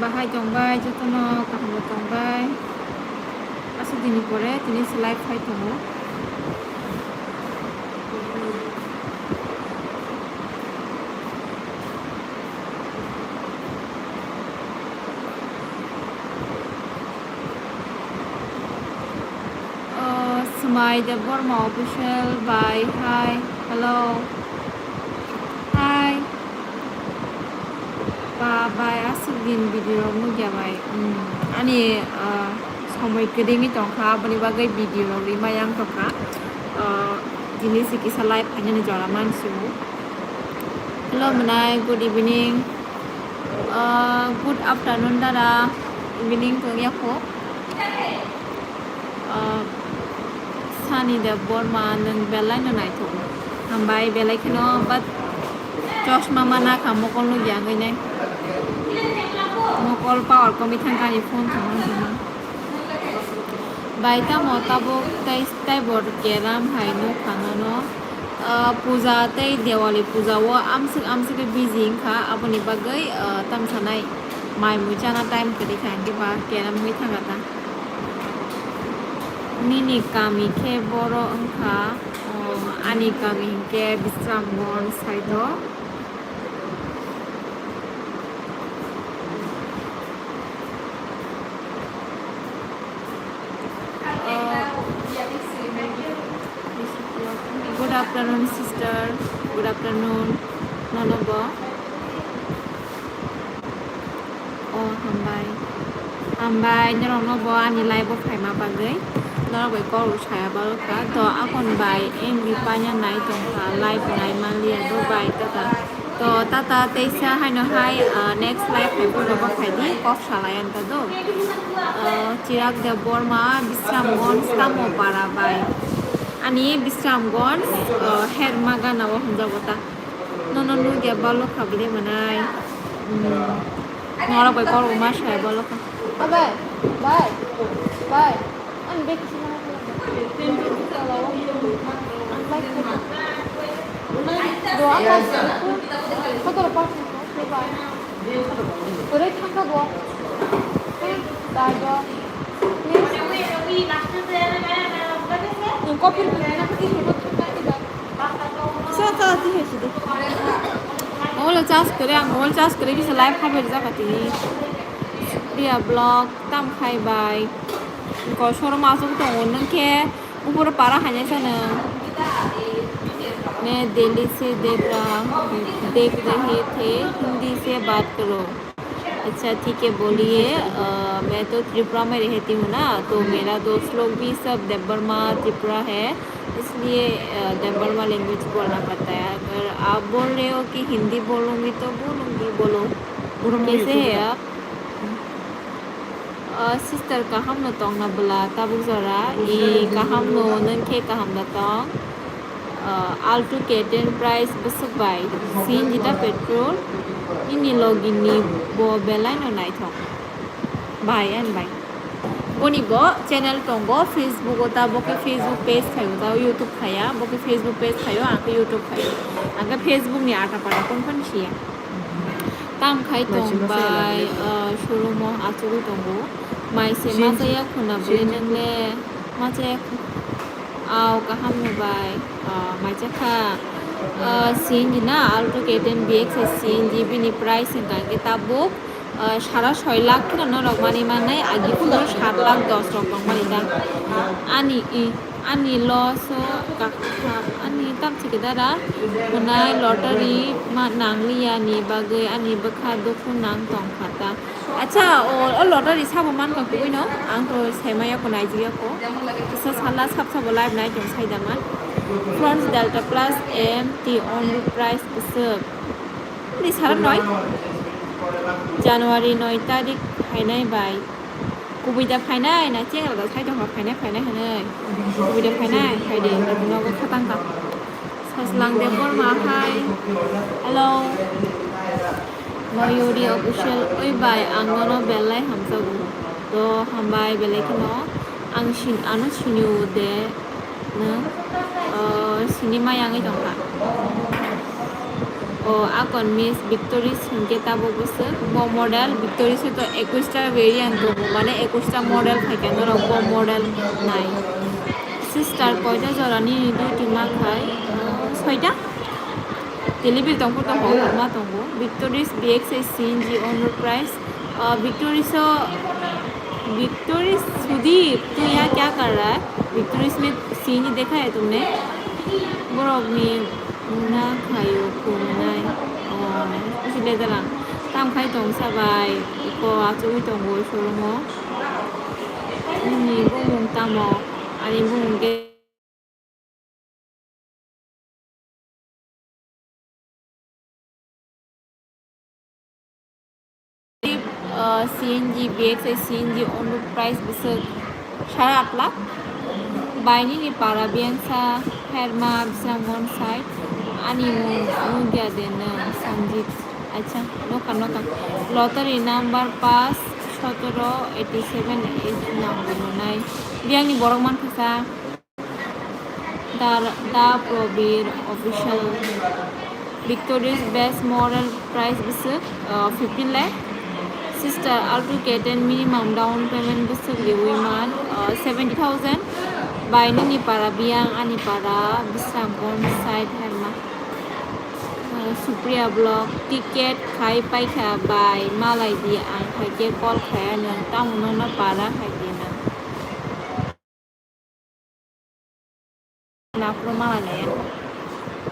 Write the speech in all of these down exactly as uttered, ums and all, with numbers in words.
Bahai tongbai, jotono kaham tongbai. Aswk dini pore tini se live phai tongo. Oh, Smai Debbarma official, bye, hi, hello, hi. Ba, bai, aswk din video rok nukya bai. Hmm, ani, ah, somoi kwrwngwi tongkha, aboni bagwi video rok rima yang tongkha. Ah, tini se kisa live phainani jora mansiu. Hello, mwnai, good evening. Ah, good afternoon, dada. Evening tongya kho. Ah, Sani Debbarma, nwng belai no naithok. Hambai belai kheno, but chosma ma nakha, mokol no yangwi nai. Mokol power komwi thangkha ani phone thangma thangma. Bai tamo tabuk tai, tai bo keram hai nukha nono. Ah, puja tei Diwali puja o amswk amswk khe busy wngkha, aboni bagwi, ah, tamsanai mai mui chana time kwrwi kha, hwnkhe ba keram wngwi thangkha ta. Nini kami khe boro wngkha, oh, ani kami hinkhe Bisramganj side o. Oh, good afternoon, sister. Good afternoon, nono bo. Oh, hambai. Hambai, norokno bo ani live o phaima bagwi. Norok bai kok rw saya baro kha. To, akon bai M B paina nai tongkha, live nai manliya, do bai tata. To, tata teisa haino hai, ah, next live hai phano bo khai di, kok salai ang ta do. Ah, Chirag Debbarma, Bisramganj, Tamopara bai. Ani Bisramganj, ah, Herma gana o hwnjago ta. Nono nugya balo kha bwle mwnai. Hmm. Norok bai kok rwma saya balo kha. Abai, bai, bai. Ang bag kisi mana khala. Ang bag kisi. Do apa? Kotor apa? Coba. Ore thangka bo. Dah do. Please. Nung kopi rwgwi na kati rwgwi thangka di bai. Sa, sa, ti hai sidi. Mobile charge kwrwi, ang mobile charge kwrwi bisa live khabai rijak kha tini. Priya vlog tam khai bai. Ko showroom aswk tongo nung khe upor para hainai sa nung. मैं दिल्ली से देख रहा हूँ, देख रहे थे, हिंदी से बात करो। अच्छा ठीक है, बोलिए। अ, मैं तो त्रिपुरा में रहती हूँ ना, तो मेरा दोस्त लोग भी सब देवबर्मा त्रिपुरा है, इसलिए, अ, देवबर्मा लैंग्वेज बोलना पड़ता है। अगर आप बोल रहे हो कि हिंदी बोलूँगी तो बोलूँगी, बोलो। Burung कैसे YouTube है है। आप? अ, sister, kaham no tong na bwla tabuk jora? I kaham no, nwng khe kaham da tong? Ah, Alto K ten price bwswk bai, C N G da petrol, nini logi ni bo belai no naithok. Bai, ani bai. Boni bo channel tongo, Facebook o ta, bo khe Facebook page khaio ta, YouTube khaya, bo khe Facebook page khaio, ang khe YouTube khaio. Ang khe Facebook ni ata pata kon kon siya. Tam khai tong bai, ah, showroom o achugwi tongo. Mai se machaya khuna bwle nang le, machaya khu-, Aw, kaham no bai. Ah, mai cha kha. Ah, C N G na, Alto K ten B X C N G bini price hwnkha khe tabuk, ah, sara soi lakh kheno norok mani mannai, agi phuru sat lakh dos rok tong mani ta. Ani, i, ani loss o kakha, ani tam chikidara, mwnai lottery ma nangliya ni bagwi ani bwkha dukhu nang tong kha ta. Acha, o, o lottery sabo mankha kubui no, ang to saimaya ko, naijia ko. Kisa sala sab sabo live nai tong sai da man. Fronts Delta Plus M T only price bwswk. Ni sara noi. January noi tarik phainai bai. Kubui da phainai, na chengra da sai tong kha phainai, phainai hinui. Kubui da phainai, phai di, nogo khatang kha. Saslang Debbarma, hi. Hello. Mayuri Official, oi bai, ang nono belai hamjago. To hambai belai kheno. Ang sin, ano sinio de, no? Oh, sini ma yangwi tongkha. O akon Miss Victories hinkhe tabuk bwswk bo model, Victories o to ekush ta variant tongo, mane ekush ta model phaikha norok bo model nai. Sister koita jora nini duty ma khai? Soita. Delivery tongphuru to hor hor ma tongo. Victories B X I C N G on road price. Ah, Victories o, Victories Sudip, tu yaha kya kar raha hai? Victories mein C N G dekha hai tumne? Borok ni muna khaio khum nai. Oh, bisi le dalang. Tam khai tong sa bai. Iko achugwi tongo showroom o. Nini bumung tamo? Ani bumung ke Uh, C N G, B X I C N G on road price bwswk sara aat lakh. Bai nini para biyangsa Herma Bisramganj side. Ani mung nugya de nwng Sanjit. Acha, nokha nokha. Lottery number pas sotoro eighty seven eight nang nai. Biyangni borok mankha sa. Da, Da Probir official. Victories best model price bwswk, uh, fifteen lakh. Sister Alto K ten minimum down payment bwswk riwi man, uh, seventy thousand. Bai nini para biyang ani para Bisramganj side Herma. Uh, Supriya Block ticket khai paikha bai malai di ang khaikhe call khaya nwng tamo nokno para khaidi nwng. Naphuru mala le.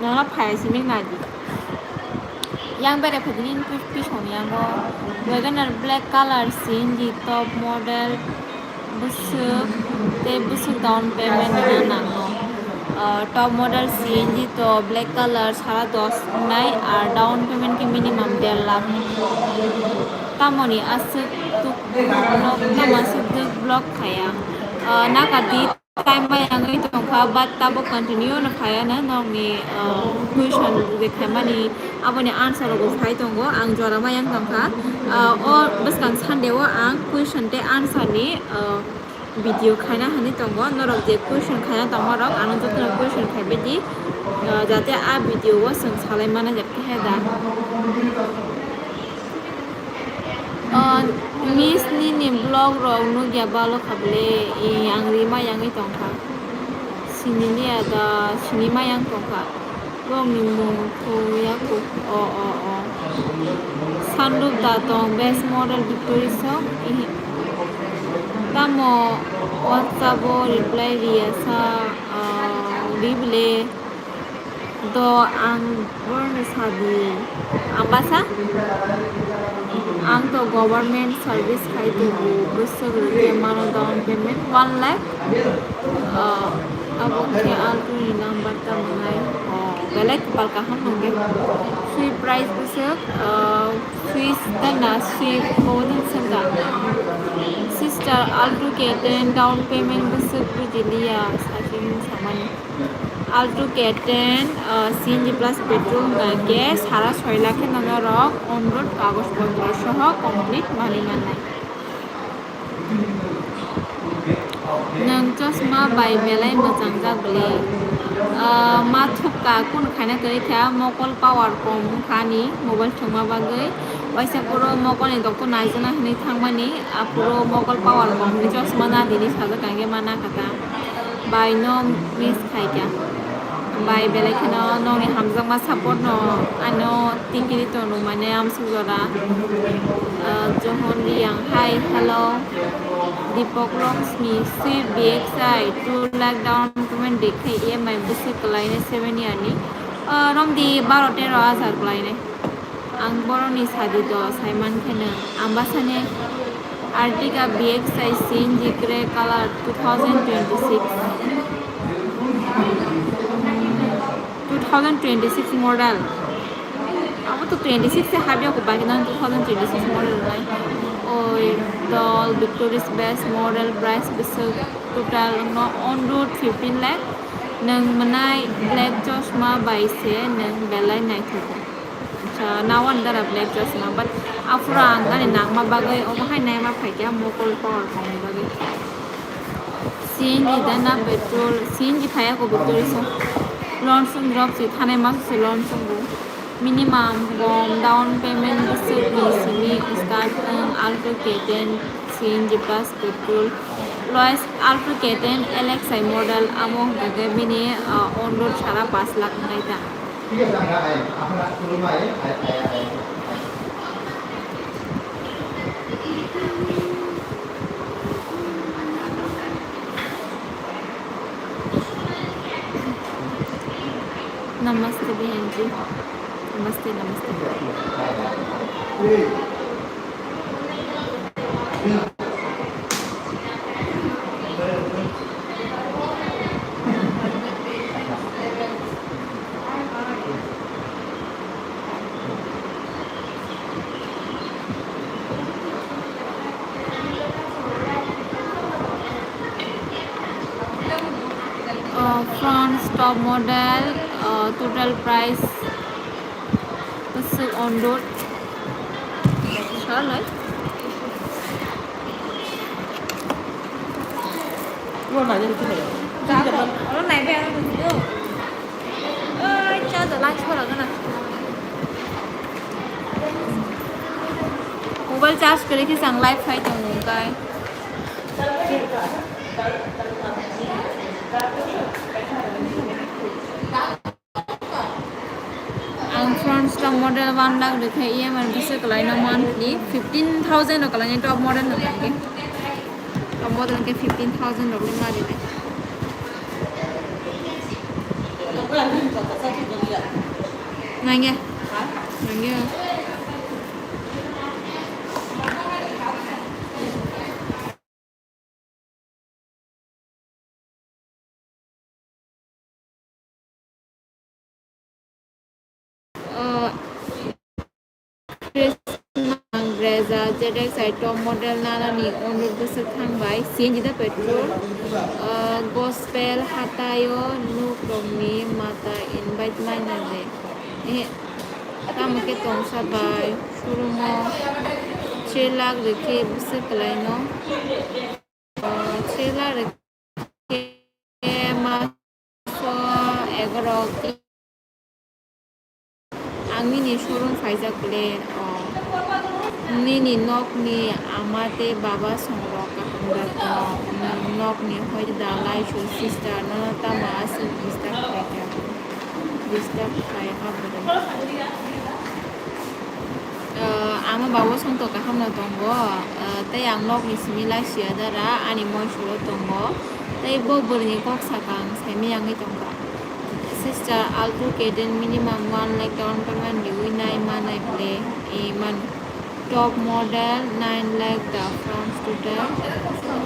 Nangla phai simi nadi. Yang bere phagini pi-, pisong yango. Wagon R black color C N G top model. Bwswk. Te bwswk down payment na nango. Ah, top model C N G to black color sara dos nai ar down payment ke minimum der lakh. Tamoni aswk tuk, tamo aswk duk block khaya. Ah, naka di. Time bai yangwi tongkha, but tabuk continue no phaiya na nokni, uh, question je khaimani aboni answer rok bo phai tongo. Ang jora ma yang tongkha. Uh, o bwskang Sunday o ang question tei answer ni, uh, video khaina hinwi tongo. Norok je question khaina tongma rok ano jotono question khaibai di, uh, jate a video o chwng salai mana jat khe da. Oh, Miss nini vlog rok nukya balo kha bwle, e, ang rima yangwi tongkha. Siniliya da, sinima yang tongkha. Borokni mung thuya kuk, o, o, o. Sandup da tong, best model Victory sok, ihi. Tamo WhatsApp o reply riya sa, ah, ri bwle. Do ang borokno sadi, ang basa? Ang to government service khai tongo, bwswk rwkhe mano down payment one lakh. Ah, abo khe Alto ni number ta mwnai. Oh, belai kwpal kaham hwnkhe. Swift price bwswk, ah, Swiss da na Swift, oh, din saka. Sister, Alto K ten down payment bwswk bujiliya, sachwng samani. Alto K ten, uh, C N G plus petrol hwnka khe sara soi lakh kheno norok on road kagoj potro soho complete manwi mannai. Nwng chosma bai belai mwchang jak bwle. Uh, ma thupka kunu khaina kwrwi kha, mokol power kom wngkha ani mobile thwngma bagwi. Waisa phuru mokolni doctor naijana hinwi thangmani, aphuru mokol power kom hinwi chosma nadini sajak kha, hwnkhe ma nakha ta. Bai no miss khaikha. Bai belai kheno nokni hamjakma support no ano tikiri tono mane amsuk jora. Ah, Johon Riyang, hi, hello. Dipok Loksmi, Swift B X I, two lakh down payment dekhe E M I bwswk kwlainai seven year ni. Ah, romdi baro tero hajar kwlainai. Ang borokni sadi do saiman kheno, ang basani Ertiga B X I C N G grey color two thousand twenty-six. Two thousand twenty-six model. Abo to twenty-six se habya ko, baki nang two thousand twenty-six model nai. Oi, dol, Victory's best model, price bwswk total no on road fifteen lakh. Nwng mwnai black chosma bai se nwng belai naithogo. Acha, nawan dara black chosma, but aphuru ang ani nangma bagwi omo hai naima phaikha mokol power komni bagwi. C N G da na petrol, C N G phaiya ko petrol so. Lonsong drop se thanai maso se lonsong bo. Minimum gom down payment bwswkni simi start wng Alto K ten C N G plus petrol. Lowest Alto K ten L X I model, amo hwnkhe bini, ah, on road sara pash lakh wngnai ta. Namaste, behenji. Namaste, namaste. Uh, Fronx top model, uh, total price bwswk on road. Salai. Oro naibe ano bujido. Oi, cha da lunch pora gana. Mobile charge kwrwi khe chang live khai tongo kai. Ang Fronx top model one lakh rwkhe E M I bwswk kwlaino monthly fifteen thousand rok kwlaino top model hwnkhe. Top model hwnkhe fifteen thousand rok ma rwnai. Nangya. Nangya. Uh, Brezza Z X I top model nanani onrok bwswk thang bai C N G da petrol, uh, gospel hataio nuk rokni mata invite mai na de. Eh, tamo khe tongsa bai showroom o three lakh rwkhe bwswk kwlaino. Three lakh rwkhe maso egarok. Ang nini showroom phaijak le, o, nini nokni ama tei baba songrok kaham da tong, nwng nokni hoi da lai su sister, nono tamo aswk disturb khaikha, disturb khai ha bwrwi. Ah, ama babo songto kaham no tongo, ah, tei ang nokni simi lai siya dara ani moi suro tongo, tei bo bwrwini kok saka ang saimaya wngwi tongkha. Sister, Alto K ten minimum one lakh down payment riwi nai manai ble, e, man top model nine lakh da France total.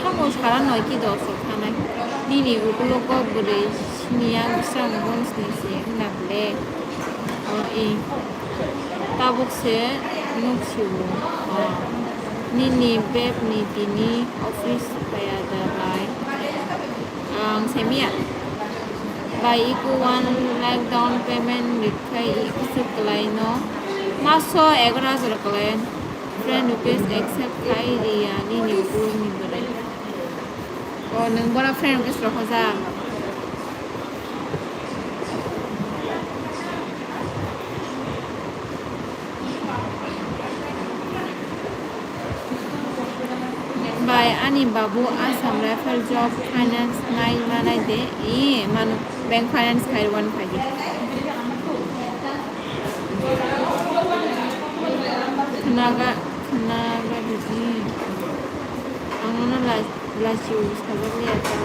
Thamo sara noi ki dos rok thanai. Nini ukulogo bwrwi siniya bwsang bon sini se hwnna ble. O, e. Tabuk se nuk siwo. O. Nini beb ni tini office paya da bai. Ang semia. Bai iku one lakh down payment rikhai ikusuk kwlai no. Maso egaroh hajar kwlai. Friend request accept khai riya nini ukur ni bwrwi. O, nwng bono friend request rok hoja. Bai, ani babu Assam Rifle job finance nai manai de, i manu bank finance khai rwani phai di. Khnaga, khnaga di, i. Ang nono la, lachi u sajak liya ta.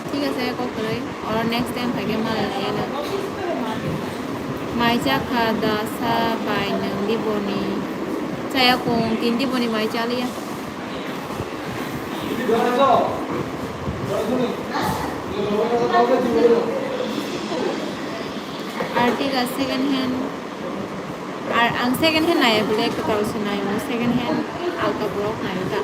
Thik ase, kok kwrwi. Oro next time phaikhe malai laiyana. Mai chakha da sa bai nwng di boni. Chaya kung tin di boni mai chaliya. Artiga second hand. Ar ang second hand naiya bwle kwtal se naio, second hand alka borok naio ta.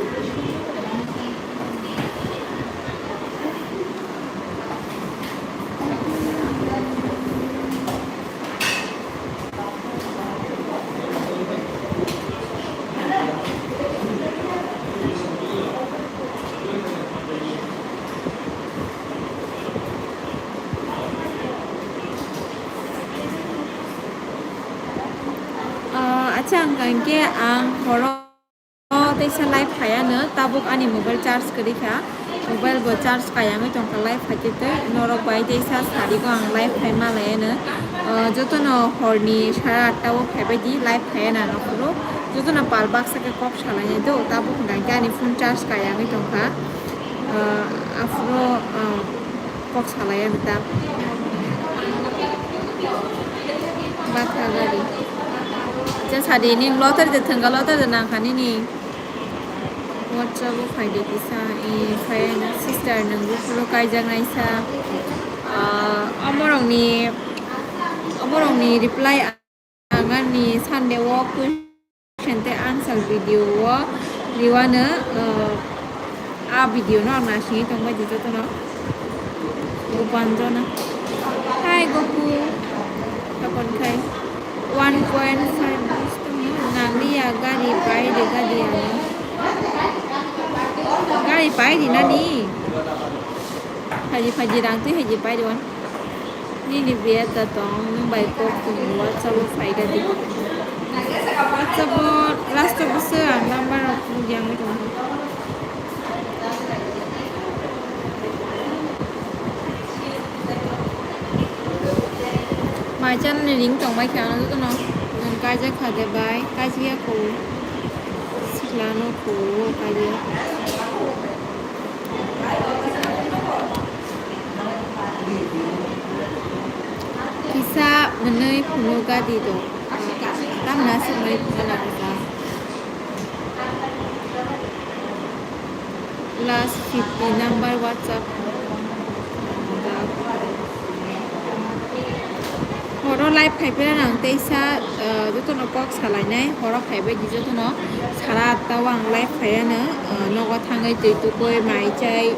Hwnkhe ang horo teisa live phaiya no, tabuk ani mobile charge kwrwi kha, mobile bo charge kayangwi tongkha, live phaitwi twi norok bai teisa sarigo ang live phai malaiya no. Jotono horni sara atta o phaibai di, live phaiya na nokhoro, jotono pal baksa khe kok salainai do, tabuk hwnkhe ani phone charge kayangwi tongkha. Aphuru kok salai ya bita. Batha gari. Acha sadi ni lotar de thangka lotar de nangkha nini. WhatsApp o phai de kisa, e, phai na sister nang buphuru kaijak naisa. Amorong ni, amorong ni reply ang ani Sunday o question tei answer video o riwano, a video no ang nasingwi tongbai di jotono. Gopanjona. Hi Gopu. Tokon khai one point five nangliya gari pai de gari ano. Gari pai di nani. Phaidi phaidi rang twi phaidi pai di wan. Nini biya da tong, nwng bai kok tong, WhatsApp o phai da di. WhatsApp o last o bwswk ang number rok nukya wngwi tongo. Mai channel ni link tong bai khe ano jotono nwng kaijak kha de bai, kaijak ya kho, sikla no kho, kaijak. Kisa mwnwi phunuk gadi do. Tamna se mwnwi phunuk gadi do. Last fifty number WhatsApp. Horo live phai phira nang teisa, jotono kok salainai, horo phaibai di jotono sara atta o ang live phaiya no, nogo thangwi twi tukui mai chai.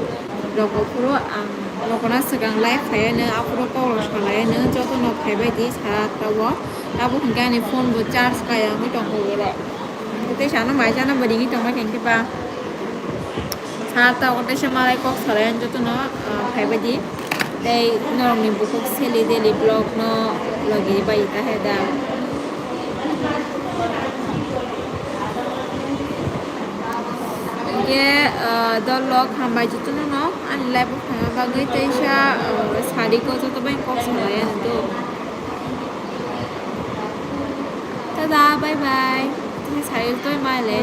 Rok phuru ang rokona swkang live phaiya no, aphuru kok rok salaiya no, jotono phaibai di sara atta o. Abo hwnkhe ani phone bo charge kaya wngwi tongkha oro. Tei sano mai chana bo ringwi tongma khe hwnkhe ba sara atta o teisa malai kok salaiya no jotono phaibai di. Tei norokni bukhuk seli daily vlog no logi bai ta he da. Hwnkhe, ah, dol rok hambai jotono no ani live o phaima bagwi teisa, ah, sari ko joto bai kok salai ani do. Tada, bye bye. Teisa sari toi ma le.